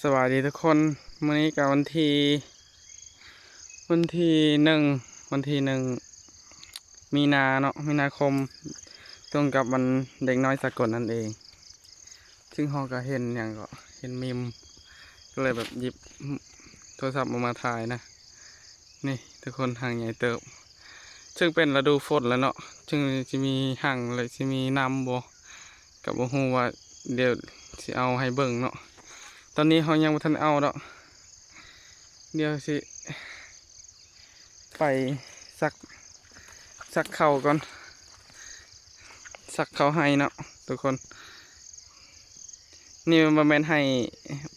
ສະບາຍດີທຸກຄົນ, ມື້ນີ້ກໍວັນທີ ວັນທີໜຶ່ງ ວັນທີໜຶ່ງ ມີນາເນາະ ມີນາຄົມ ຕົງກັບວັນເດັກນ້ອຍສາກົນນັ້ນເອງ. ຊຶ່ງເຮົາກໍເຫັນຫຍັງກໍ ເຫັນມີມ ກໍເລີຍແບບຫຍິບໂທລະສັບອອກມາຖ່າຍນະ. ນີ້ທຸກຄົນ ຮັງໃຫຍ່ເຕີບ, ຊຶ່ງເປັນລະດູຝົນແລ້ວເນາະ, ຈຶ່ງຊິມີຮັງ ແລະ ຊິມີນຳບໍ່ ກໍບໍ່ຮູ້ວ່າ ດຽວຊິເອົາໃຫ້ເບິ່ງເນາະ. ຕອນນີ້ເຮົາຍັງບໍ່ທັນເອົາດອກ, ດຽວຊິໄປສັກ ສັກເຂົ້າກ່ອນ ສັກເຂົ້າໄຮ່ເນາະທຸກຄົນ. ນີ້ບໍ່ແມ່ນໄຮ່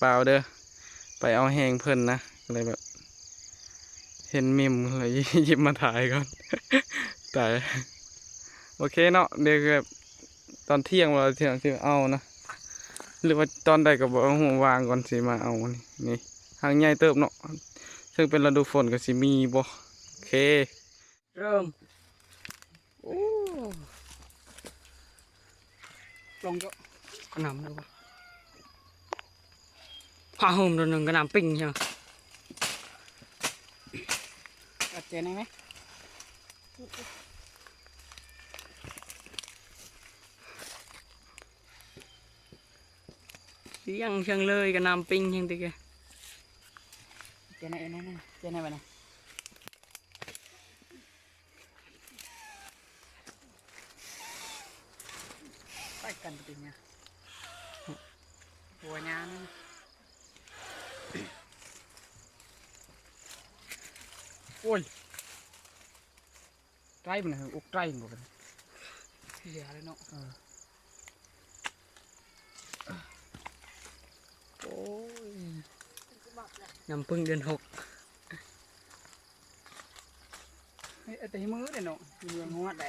ປ່າວເດີ, ໄປເອົາແຮງເພິ່ນນະ, ກໍເລີຍແບບເຫັນມີມ ກໍເລີຍ ຫຍິບມາຖ່າຍກ່ອນ. ຕາຍ. ໂອເຄເນາະ, ດຽວແບບຕອນທ່ຽງ ວ່າທ່ຽງຊິເອົານະ ຫຼືວ່າຕອນໃດກໍບໍ່ຮູ້, ວ່າງກ່ອນຊິມາເອົາ. ນີ້ ນີ້ຮັງໃຫຍ່ເຕີບເນາະ, ເຊິ່ງເປັນລະດູຝົນກໍຊິມີບໍ່. ໂອເຄ ເລີ່ມ. ໂອ້ ລົງກໍກະໜ່ຳເລີຍວ່າ ຜ້າຫົ່ມໂຕໜຶ່ງກະໜ່ຳປິງ. ເອີ ອັດເຈນໄດ້ໄໝ? ສຽງ ສຽງເລີຍ ກະໜ່ຳປິງແຮງຕິກະ. ເຈນໄດ້ ເຈນໄດ້ບັດນີ້. ໄປກັນຕິເນຍ ຫົວຍາວນີ້. ໂອ້ຍ ໄກມັນ ອົກໄກບໍ່ກັນ ເຫຼືອເລີຍເນາະ. ເອີ ໂອ້ຍ ນ້ຳເພິ່ງເດືອນຫົກ. ເອີ ແຕ່ໃຫ້ມືເດ້ເນາະ ມືງວດແດ.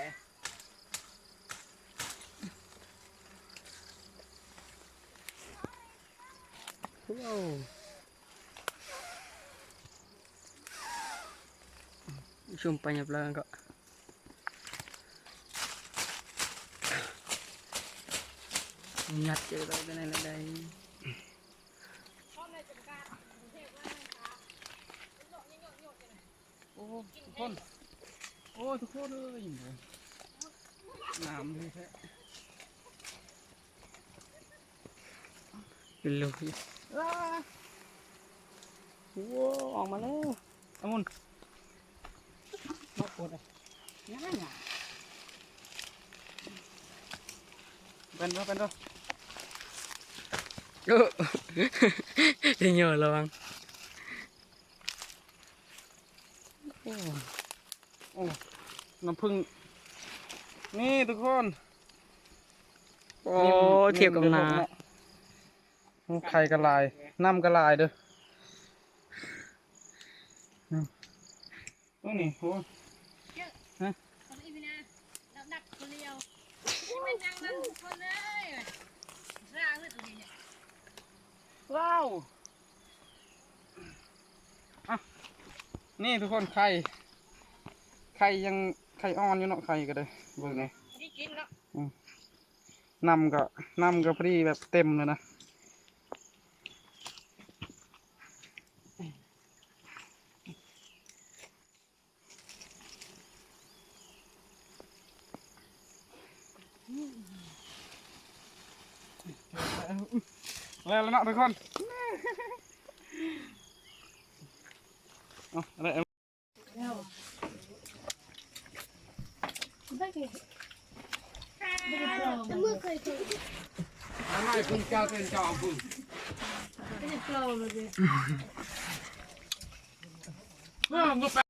ວ້າວ ຊຸມໄປຫຍັບແລ້ວກໍຍັດເຈີໄດ້ ໄດ້ ໄດ້. ໂອ້ ທຸກຄົນ ໂອ້ ທຸກຄົນເອີຍ ງາມດີແທ້. ເປັນລູກ ວ້າ ໂອ້ ອອກມາແລ້ວ ອາມຸນ ມາກົດ ງ່າຍໆ ເປັນບໍ່ ເປັນບໍ່ ໂອ້ ຢ່າຍໍລະວັງ. ໂອ້ ໂອ້ ນ້ຳເພິ່ງ ນີ້ທຸກຄົນ ໂອ້ ທຽບກັບນາ ໂອ້ ໄຂ່ກໍຫຼາຍ ນ້ຳກໍຫຼາຍເດີ ອືມ ໂອ້ນີ້ ໂອ້ ຮະ ເອົາອີກນະ ດັບໆ ຄົນດຽວ ນີ້ແມ່ນນາງນັ້ນທຸກຄົນເອີຍ ຊ້າເລີຍຕົວນີ້ ວ້າວ. ອ່ະ ນີ້ທຸກຄົນ ໄຂ່ ໄຂ່ຍັງ ໄຂ່ອ່ອນຢູ່ເນາະ ໄຂ່ກໍໄດ້ ເບິ່ງນີ້ ໄດ້ກິນເນາະ ອືມ ນ້ຳກໍ ນ້ຳກໍພໍດີແບບເຕັມແລ້ວນະ. ແລ້ວເນາະທຸກຄົນ ເອົາ ເອົາ ເອົາ ອັນນັ້ນເພິ່ນເຈົ້າເປັນເຈົ້າເອົາເພິ່ນ ເອົາ